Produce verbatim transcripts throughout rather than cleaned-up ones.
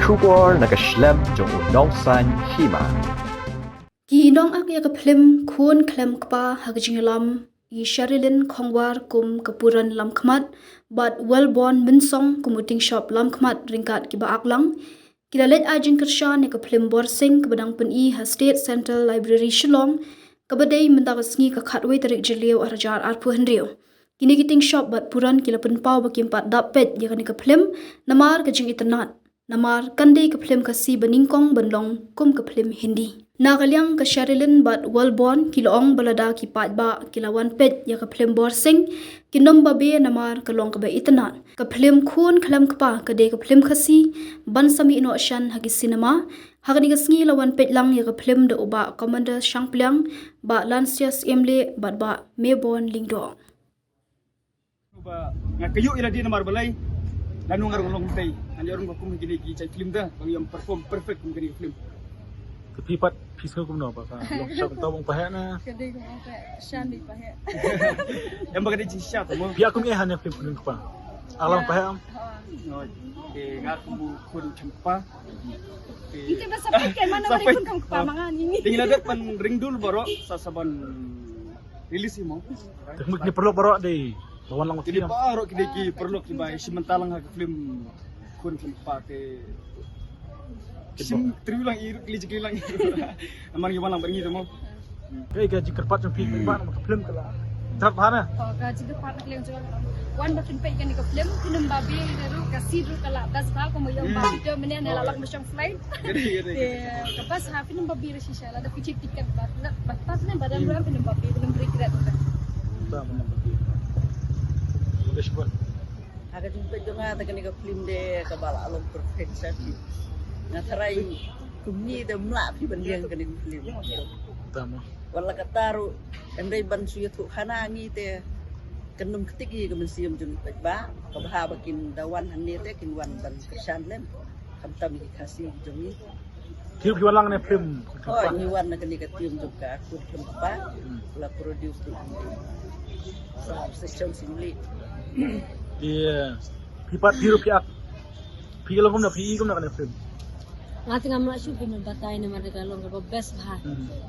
Khubor na ka shlem jong u nongsaiñ hima. Ki nongak ïa ka phlim Khun Khlem Kpa ha ka jingïalam i Sherilyn Khongwar kum ka Puran Lamkhmat bad Wellborn Mynsong kum u Tingshop Lamkhmat ryngkat kiba ak lang, ki la leit ai jingkyrshan ïa ka phlim Borsing kaba dang pyni ha State Central Library Shillong, kaba dei mynta ka sngi ka khatwei tarik Jylliew arhajar arphew hynriew. Kine ki Tingshop bad Puran ki la pynpaw ba kim pat dap peit ïa kane ka phlim namar ka jingitynnad. Namar kan dei ka phlim Khasi ba nyngkong ban long kum ka phlim Hindi. Na ka liang ka Sherilyn bad Wellborn ki la ong ba lada ki paidbah ki la wan peit ïa ka phlim Borsing, kin ym babe namar ka long kaba itynnad. Ka phlim Khun Khlem Kpa ka dei ka phlim Khasi ban sa mih noh shen ha ki cinema. Ha kane ka sngi la wan peit lang ïa ka phlim da u Bah Commander Shangpliang, Bah Lansias Imli bad Bah Mebon Lyngdoh. Ba nga kayu ila di namar balai. Lanu ngar long tei. Ngan ïa rung ba kum kine ki jait film da ba ngi ïa perform perfect kum kine ki film. Te phi pat phi sngew kumno ba ka long sha kumta bang pahek na. Ka dei kumta shan di pahek. Em ba ka dei jingshisha tu mo. Phi ïa kum eh ha ne film Khun Khlem Kpa. Alang pahek am. Te nga kum Khun Khlem Kpa. Ite ba sapit kan mana bari Khun Khlem Kpa mangan ini. Ding la dep pan ringdul baroh sa saban release mo. Te mut ni perlu baroh dei. Bawan lang. Kini baroh ki dei ki perlu ki bai shim bynta lang ha ka film Khun Khlem Kpa te. Shim triu lang i ruk li jik lang. Aman ki wan lang berngi tu mo. Kaei ka jingkyrpad jong phi ba ka film ka la. Trat bha na. Oh, ka jingkyrpad ka liang jong wan ba phin peit kane ka film, phin ym babe ïa ruh ka seat ruh ka la best bha, kumba ïa ba video mynne ne la lak mynshem flight. Ka dei, ka dei. Te ka best ha phin ym babe ruh shisha lada phi check ticket ba na ba pat ne ba dang ruh phin ym babe, phin ym regret. Tama. Udah syukur. Ha ka jingpeit jong nga te kane ka film de kaba la long perfect sha phi. Nga tharai kumne te mlah phi ban ïeng kane ka film. Tama. Wat la katta ruh em dei ban shu ïathuh khana ngi te kan ym ktik ïa ka mynsiem jong ngi paidbah. Kaba ha ba kin da wan hangne te kin wan ban kyrshan lem. Khamtam ïa ki Khasi jong ngi. Ki ki wan lang ne film. Oh, ngi wan na kane ka team jong ka Khun Khlem Kpa. La produce tu. Sa section singli. Iya. Phi pat phi ruh phi ak. Phi long kumno phi i kumno kane film. Nga te ngam lah shuh phi ban batai namar ka long kaba best bha.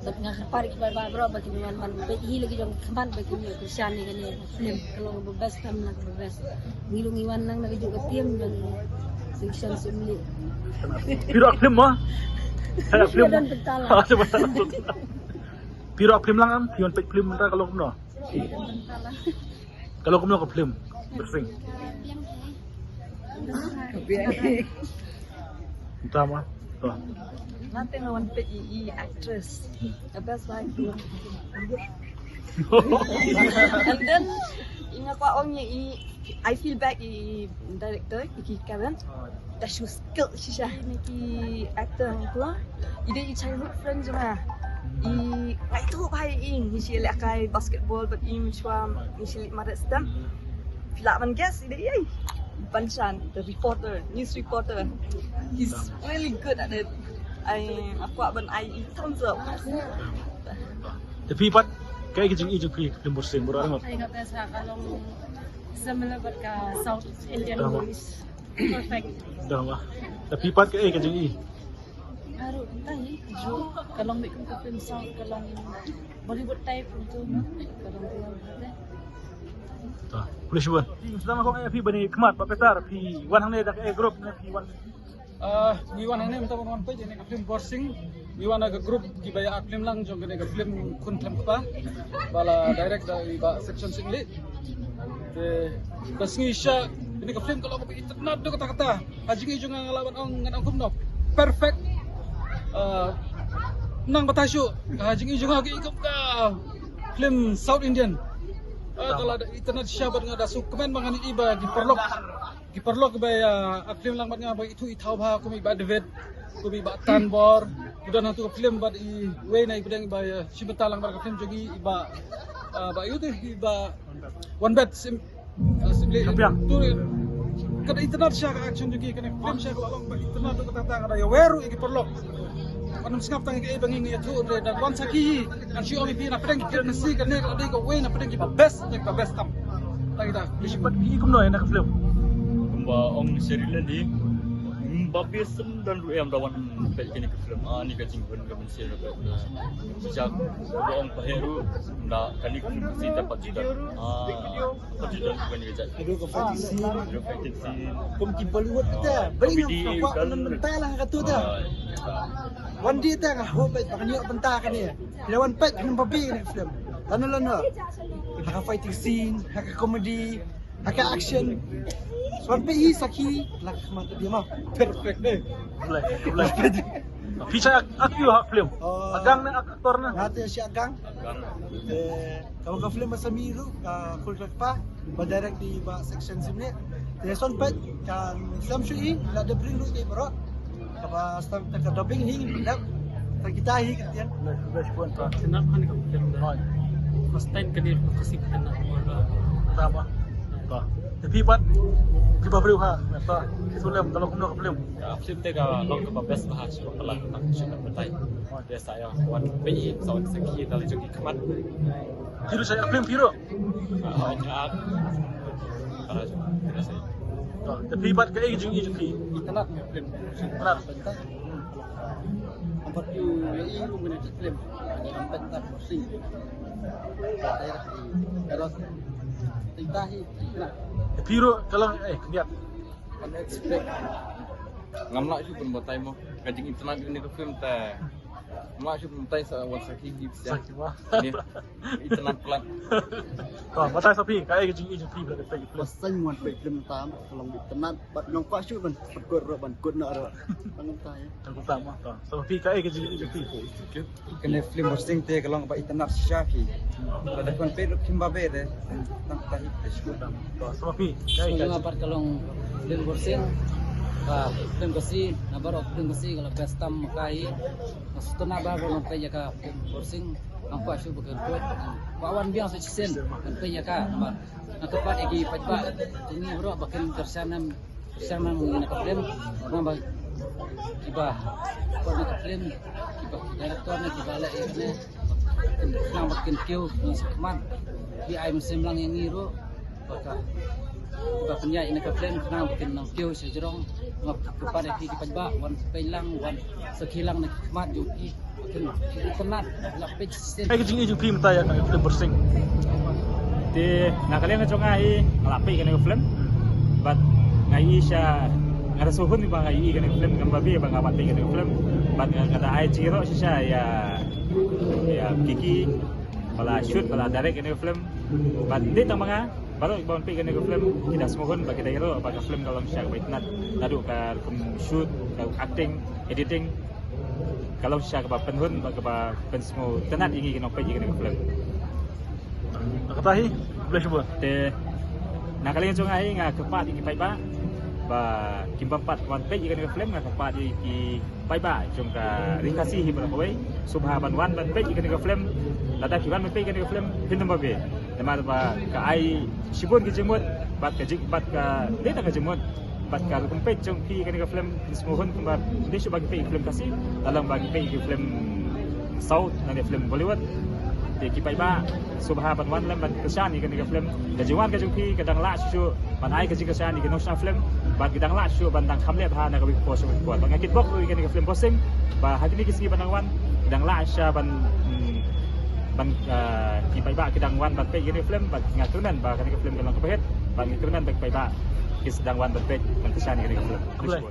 But nga kyrpad ïa ki paidbah baroh ba kin wan ban peit hi lagi jong khmat ba kin ïa kyrshan ïa kane film ka long kaba best, kam lah kaba best. Ngi long ngi wan lang na ka juk ka team jong section singli. Phi ruh ak film mo? Phi ruh ak film. Phi ruh ak film. Phi ruh ak film lang am, phi wan peit film mynta ka long kumno? Ka long kumno ka film Borsing? Tama. To. Nga te nga wan peit i actress. The best wife. And then i nga kwah ong ïa i, I feel bad i director i ki Karen. Da shu skill shisha ïa ki actor ngi kula. I dei i childhood friend jong nga. I ngai tu bha i ngi shi leh kai basketball but i mishwa ngi shi leh maret stem. Phi lah ban guess i dei i. Banshan, the reporter, news reporter. He's really good at it. I, aku ban ai i thumbs up. Te phi pat, kaei ka jingïohi jong phi, film Borsing, bro, ano? Ai ka best ha ka long similar bad ka South Indian movies. Perfect. Dah lah. Te phi pat kaei ka jingïohi? Aru, entah ni, ju ka long bit kum ka film South, ka long Bollywood type tu. Ka long tu. Tah, pule shuwa. Phi sdang kong eh phi bani khmat ba petar phi wan hangne da ka group ne phi wan. Ah, ngi wan hangne mynta wan wan peit ïa kane ka film Borsing. Ngi wan da ka group kiba ïa ak film lang jong kane ka film Khun Khlem Kpa. Ba la direct da i Bah Section Singli. Te ka sngi sha kane ka film ka long kaba itynnad da kata kata. Ha jingïohi jong nga nga lah ban ong ngan ong kumno. Perfect. Ah, nang batai shuh. Ha jingïohi jong nga ka i kum ka film South Indian. Ah, ka la da itynnad shisha bad nga da shu kmen ba ngan ïohi ba ki paralok. Ki paralok ba ïa ak film lang bad nga ba ithuh ithaw bha kum i Bah David, kum i Bah Tanbor. Ki don hangtu ka film bad iwei na i pdeng ba ïa shim bynta lang bad ka film jong ngi i Bah, ah, Bah ïa utu i Bah Wanbet Sim, ah, Simli. Ka da itynnad sha ka action jong ngi, kane ka film sha ka la long ba itynnad ka tang tang, ka da ïa wer ruh ïa ki paralok. Ban ym sngap tang ïa kaei ba ngi ngi ïathuh, hynrei da wan sakhi hi ngan shu ong ïa phi na pdeng ki film Khasi kane ka la dei kawei na pdeng kiba best, kiba best tam. Tang ïa da. Phi pat phi kumno ïa na ka film? Kumba ong Sherilyn hi. Hmm, Ba phi sngewdon ruh em da wan peit kane ka film. Ah, ni ka jinghun ka mynsiem ruh ka. Jang ba ong pa he ruh da kane ka film ka sita pat juda. Ah, pat juda kane ka jait. Aduh, ka fighting scene. Aduh, fighting scene. Kum ki Bollywood kita. Beri comedy nga kwah kan. Nang benta lah kata tu. Ah, ya. Wan dia tang ah, hop bait pakai nyok benta kan ni. Dia wan peit kan babi kan film. Lano lano. Haka fighting scene, haka comedy. Haka action. Swan pe i saki lak mata dia mah. Perfect deh. Boleh, boleh. Pisa ak ak yu hak film. Oh. Agang na ak aktor na. Ngate si agang. Agang. Eh, kamu ka film masa miru ka kul pa ba direct di ba section sini. Dia son pet kan sam shui la de bring lu di bro. Kaba stang ta ka dubbing hi dap ta kita hi ka tian. Best best pun ka. Kenap kan ka film dah. First time kali ka kasi kenap. Tama. Ka. Tapi pat kiba briew ha. Ta. Ki film kalau kumno ka film. Ka film te ka long kaba best ba ha shi ba pala ka shi ka petai. Biasa ya wan pi sa wan saki ta le joki khmat. Piro sa film piro. Tapi pat ka ei jing ei jing pi. Itanat film. Itanat. Ampat tu ei kum kena film. Ampat tak sing. Terus titahi. Piro kalau eh kena. Unexpected. Ngam lah shu pun batai mo. Ka jing itanat ni ka film ta. Ngam lah shu pun batai sa wan saki di pisa. Saki wah. Ni itanat plat. Ka batai sa pi ka ei ka jing ei jing pi ba ka film. Pasang wan pe film tam kalau itanat bat nong pa shu ban kut ro ban kut na ro. Tang ta ya. Tang ta mo. Ka sa pi ka ei ka jing ei jing pi. Kane film Borsing te ka long ba itanat shisha phi. Lada kon peit ruh kim ba be de. Tang ta hi te shu. Ka sa phi. Ka ei ka jing. Pat ka long film Borsing. Ka film Khasi, na baroh film Khasi ka la best tam ka hi. Nga sngewtynnat ba ba ngan peit ïa ka film Borsing. Ngan kwah shuh ba kan peit. Kwah wan biang sa shisien kan peit ïa ka. Namar nga kyrpad ïa ki paidbah jong ngi baroh ba kin kyrshan nam, kyrshan nam ïa ka film. Namar ba kiba peit ïa ka film, kiba ki director ne kiba leh ïa kane, khnang ba kin kiew ïa ka khmat. Ki ai mynsiem lang ïa ngi ruh. Ba ka, ba pynïaid ïa ka film khnang ba kin nang kiew sha jrong. Nga kyrpad ïa phi ki paidbah wan peit lang, wan sakhi lang na ki khmat jong phi. Ba kin itynnad la peit shisien. Kaei ka jingïeit jong phi mynta ïa ka film Borsing? Te na ka liang jong nga hi nga la peit kane ka film. Bad nga ïohi sha, nga da sngewhun ba nga ïohi kane ka film, kam babe ba nga wan peit kane ka film. Bad nga, nga da ai jingïaroh shisha ïa, ïa Kiki ba la shoot ba la direct kane ka film. Bad ym dei tang ma nga, baroh kiba wan peit kane ka film ki da sngewhun bad ki da ïaroh ba ka film ka long shisha kaba itynnad. Naduh ka rukom shoot, ka acting, editing, ka long shisha kaba pynhun bad kaba pynsngewtynnad ïa ngi ki nongpeit ïa kane ka film. Kata hi, khublei shibun. Te na ka liang jong nga hi nga kyrpad ïa ki paidbah ba kim bym pat wan peit ïa kane ka film, nga kyrpad ïa ki paidbah jong ka Ri Khasi hi baroh kawei, sngewbha ban wan ban peit ïa kane ka film. Lada phi wan ban peit ïa kane ka film phin ym babe. Namar ba ka ai shibun ki jingmut bad ka jing, bad ka dei tang ka jingmut bad ka rukom peit jong phi ïa kane ka film. Sngewhun kumba ym dei shuh ba ngi peit ïa ki film Khasi, la long ba ngi peit ïa ki film South, lane film Bollywood. Te ki paidbah sngewbha ban wan lem ban kyrshan ïa kane ka film. Ka jingwan ka jong phi ka dang lah shuh shuh ban ai ka jingkyrshan ïa ki nongshna film bad ki dang lah shuh ban dang kham leh bha na kawei ka por sha kawei ka por. Bad nga kitbok ruh ïa kane ka film Borsing ba ha kine ki sngi ban dang wan ki dang lah shuh ban, hmm, ban, ah, ki paidbah ki dang wan ban peit ïa kane ka film bad nga kyrmen ba kane ka film ka long kaba hit bad nga kyrmen ba ki paidbah ki sdang wan ban peit ban kyrshan ïa kane ka film. Khublei.